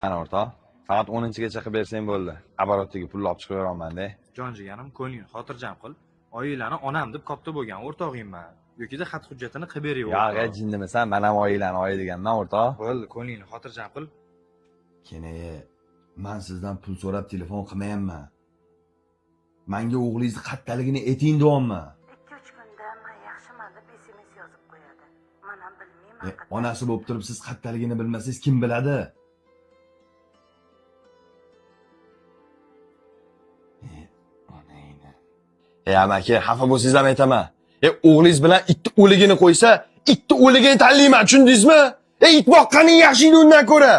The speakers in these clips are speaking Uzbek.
Mana o'rtoq, soat 10-gacha qilib bersang bo'ldi. Aborotdagi pulni olib chiqib beraman-da. Jon jigarim, ko'nglingni xotirjam qil. Oyinglarni onam deb katta bo'lgan o'rtog'ingman. Yokida xat hujjatini qilib bering Yo'q, jinnimisan? Men ham oyinglarni oyi deganman, o'rtoq. Bo'ldi, ko'nglingni xotirjam qil. Kenaye, men sizdan pul so'rab telefon qilmayapman. Menga o'g'lingizni qattaligini ayting deyapman. 2-3 kunda men yaxshiman deb SMS yozib qo'yadi. Men ham bilmayman. Onasi bo'lib turib siz qattaligini bilmasangiz kim biladi? Onangni. Amaki, xafa bo'lsangiz ham aytaman. O'g'lingiz bilan itni o'ligini qo'ysa, itni o'ligini tanlayman, tushundingizmi? It boqqaning yaxshi edi undan ko'ra.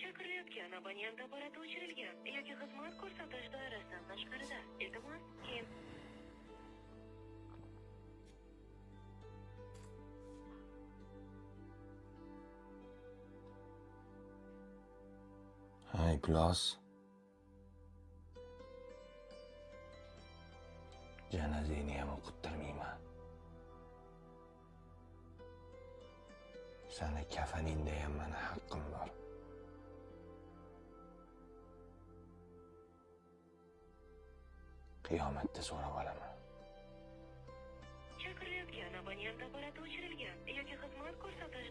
Chaqirilayotgan abonent apparati o'chirilgan yoki xizmat ko'rsatish doirasidan tashqarida. Iltimos, keyin Hay, iflos. Janozangni ham o'qittirmayman. Sani kafaningda ham mani haqqim bor. Qiyomatda so'rab olaman. Chaqirilayotgan abonent apparati o'chirilgan yoki xizmat ko'rsatish